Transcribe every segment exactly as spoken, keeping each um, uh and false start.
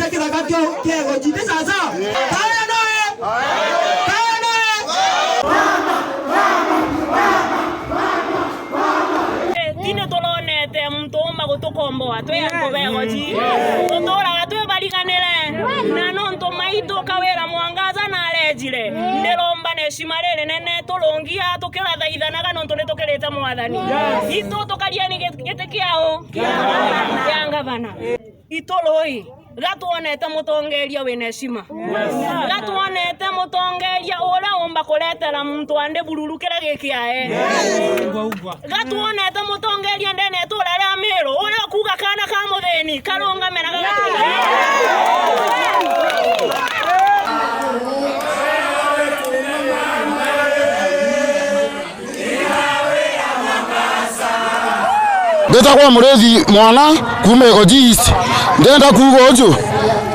Kithaka kio kiego jiti sasa. Kaya noe. Kaya noe. Eh, tini turonete muntu uma gutukomboa twi antu begoji. Tuturaga twi bariganire. Na nontu maitu Kawira Mwangaza na arejire, ndiromba na heshima riri nene turungia tukirathaithanaga nontu ni tukirite Mwathani. Itu tukarieni giti kiao kia ngavana. Ituru ii, gatwonete mutongeria wina heshima. Gatwonete mutongeria uria umba kuretera muntu andi bururu kiria gikiae. Gatwonete mutongeria ndene itura ria Miru uria ukuga kana ka muthini karungame na gagati. Ndetagwa Murithi Mwana kuuma Igoji East. Ndenda kuuga uju,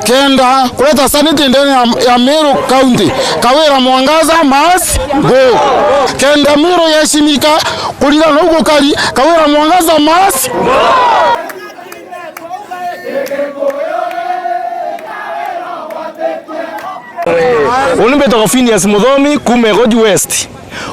kenda kureta sanity ndene ya, ya Meru County, Kawira Mwangaza must go. Kenda Meru yeshimika kurigana na ugukari, Kawira Mwangaza must go. Uni mbitagwa Phineas Muthomi kuuma Igoji West.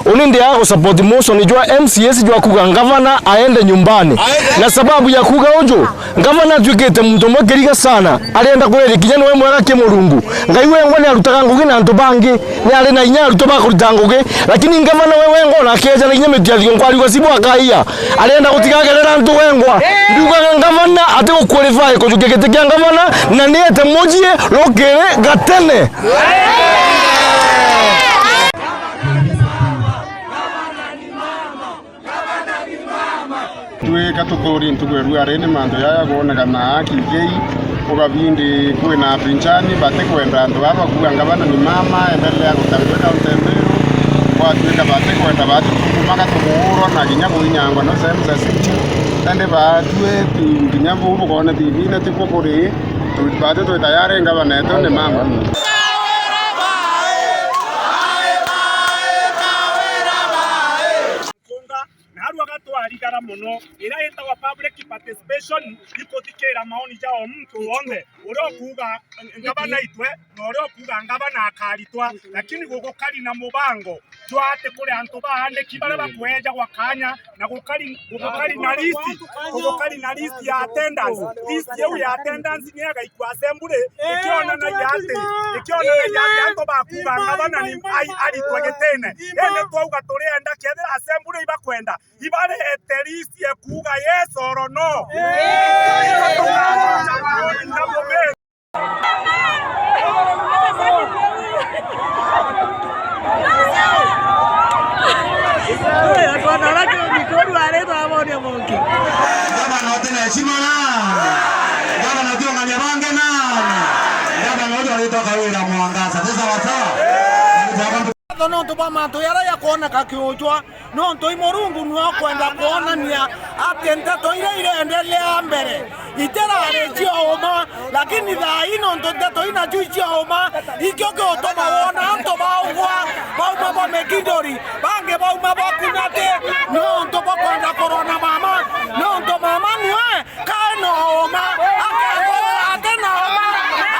Uni ndiaga gusupport motion jwa M C As jwa kuga ngavana aende nyumbani. Na sababu ya kuga uju, ngavana atuikite muntu umwe kiriga sana, arenda kweria kinya niwe mwega kimurungu. Ngai wengwa ni arutaga ngugi na antu bangi, ni ari na inya aruto ba kuruta ngugi, lakini ngavana we wengwa ona akeja na inya mitu ya thigo nkwariuga sibu akaia. Arenda gutigagerera antu wengwa. Ndiugaga ngavana ati guqualify kujukia giti kia ngavana, na niete mujie rukiri gatene. Twika tuthuri ntuku ya ruari ni mantu jaya gwonekana akikei ugabindi kwina apinzani batikwenda antu baba kuga ngavana ni mama endelea gutawirwa kaunti ya Meru. Gwatuika batikwenda bati tukumaka tumuurwa na kinya kuinyangwa no sehemu za city. Indi batue tu- kinya buu bukone T V-ini tikuo kuri. Bati twi tayari ngavana etu ni mama. Nkunga, narua gatwarigara mono, iria itagwa public participation, ikuthikira maoni ja o muntu wonthe, uria ukuuga ngavana itwe, na uria ukuuga ngavana akaritwa, lakini gugukari na mubango jwa ati kuri antu baandiki baria bakwejagwa kanya, na gukari, gugukari na list, gugukari na list ya attendance. List iu ya attendance ni igaikua assembly, ikionanagia ati, ikionanagia ati antu bakuuga ngavana ni ai-, aritwe gitine. Indi twauga turienda, kethira assembly ibakwenda, ibarete list ya kuuga yes or no. Gavana utina heshima nani? Gavana utiongania bange nani? Gavana uju aritwa Kawira Mwangaza. Ti sawa sawa? Nontu bwa mantu jaria jakwoneka kiujwa, nontu i Murungu niwe ukwenda kwonania ati nteto iria irendelea mbere itirari cia uma, lakini thaa ii nontu nteto ii nacio i cia uma, ikio giutuma wona antu baugwa, bauma bwa Mikinduri, bangi bauma bwa Kunyati, nontu bwa kwenda kurwa na mama, nontu mama niwe Kae na uma, akethira ati na uma,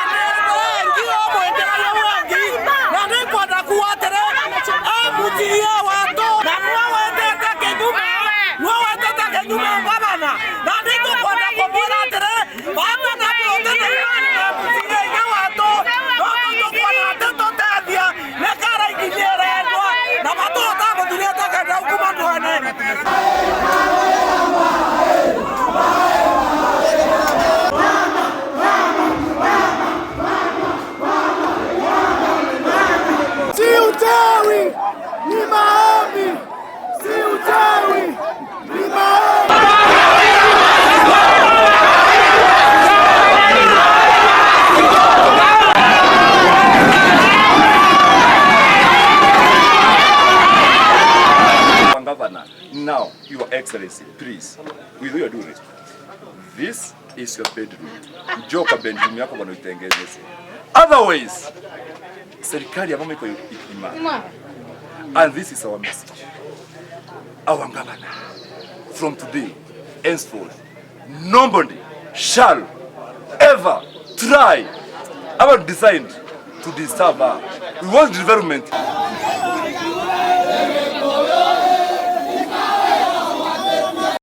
akethira engi umwitiragia wengi, na ndikwenda kuuga atiri, M C A watu, na niwe wetete kinyume, niwe wetete kinyume ngavana, na nditukwenda kumwira atiri, bata na kuutete na M C A inya watu, no tukwona ati tutethia, Nekara ikinyerendwa, na batuota kuthirite kenda ukuma ndwene. Si uchawi, ni maombi. Si uchawi. Governor, now, Your Excellency, please, with your due respect, this is your bedroom. Njoo kwa bedroom yako bwana, uitengeneze. Otherwise, serikali ya mama iko imara. And this is our message. Our governor, from today, henceforth, nobody shall ever try Aba designed to disturb her. We want development.